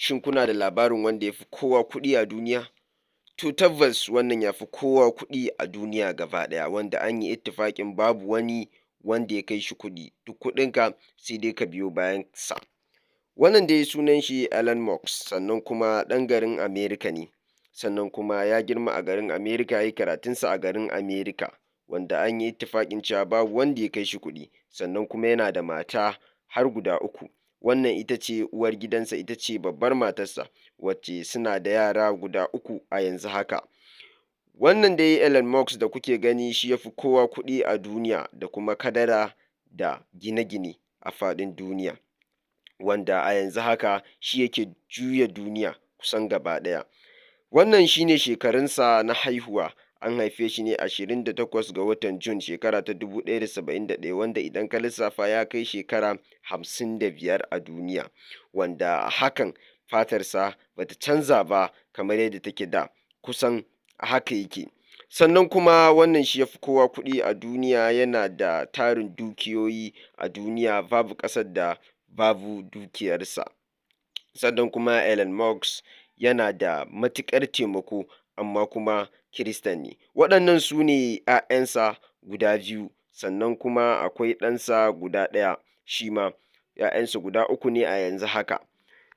Shin kuna da labarin wanda ya fi kowa kuɗi a duniya? To tabbas wannan ya fi kowa kuɗi a duniya gaba ɗaya, wanda an yi ittifaƙin babu wani wanda ya kai shi kuɗi, duk kuɗinka sai dai ka biyo bayan sa. Wannan dai sunan shi Elon Musk, sannan kuma ɗan garin America ne, sannan kuma ya girma a garin America, ya yi karatunsa a garin America, wanda an yi ittifaƙin cewa babu wanda ya kai shi kuɗi, sannan kuma yana da mata har guda uku. Wannan ita ce uwar gidansa, ita ce babbar matarsa, wacce suna da yara guda uku a yanzu haka. Wannan dai Elon Musk da kuke gani shi ya fi kowa kuɗi a duniya da kuma kadara da gine-gine a faɗin duniya, wanda a yanzu haka shi yake juya duniya kusan gaba ɗaya. Wannan shi ne shekarunsa na haihuwa, an haife shi ne 28 ga watan June, shekara ta 1071, wanda idan ka lissafa ya kai shekara 55 a duniya, wanda hakan fatarsa ba ta canza ba kamar yadda take da, kusan haka yake. Sannan kuma wannan shi ya fi kowa kuɗi a duniya, yana da tarin dukiyoyi a duniya, babu ƙasar da babu dukiyarsa. Sannan kuma Elon Musk yana da matuƙar taimako, amma kuma Kirista ne. Waɗannan su ne ‘ya'yansa guda biyu, sannan kuma akwai ɗansa guda ɗaya shi ma, ‘ya'yansa guda uku ne a yanzu haka.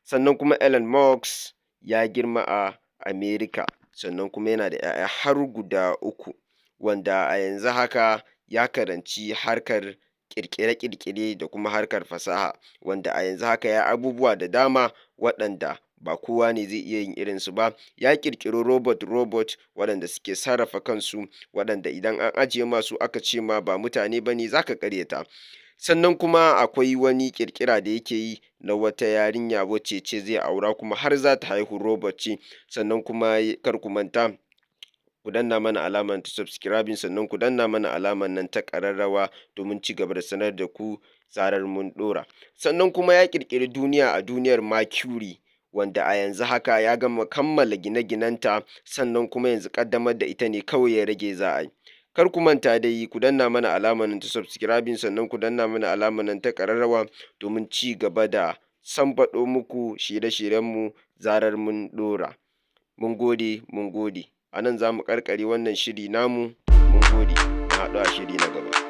Sannan kuma Elon Musk ya girma a America, sannan kuma yana da ‘ya'ya har guda uku, wanda a yanzu haka ya karanci harkar ƙirƙire-ƙirƙire da kuma harkar fasaha, wanda a yanzu haka ya yi abubuwa da dama waɗanda ba kowa ne zai iya yin irinsu ba. Ya ƙirƙiri robot robot waɗanda suke sarrafa kansu, waɗanda idan an ajiye ma su aka ce ma ba mutane ba ne, za ka ƙaryata. Sannan kuma akwai wani ƙirƙira da yake yi na wata yarinya wacce ce zai aura, kuma har za ta haihu, robot ce. Sannan kuma kar ku manta ku danna mana alamar ta subscribing, sannan ku danna mana alamar nan ta ƙararrawa domin ci gaba da sanar da ku zarar mun ɗora. Sannan kuma ya ƙirƙiri duniya a duniyar Mercury, wanda a yanzu haka ya gama kammala gine-ginenta, sannan kuma yanzu ƙaddamar da ita ne kawai ya rage za a yi. Kar ku manta dai ku danna mana alamar nan ta subscribing, sannan ku danna mana alamar nan ta ƙararrawa domin ci gaba da sambaɗo muku shirye-shiryenmu zarar mun ɗora. Mun gode, mun gode. A nan za mu ƙarƙare wannan shiri namu, mun gode, mu haɗu a shiri na gaba.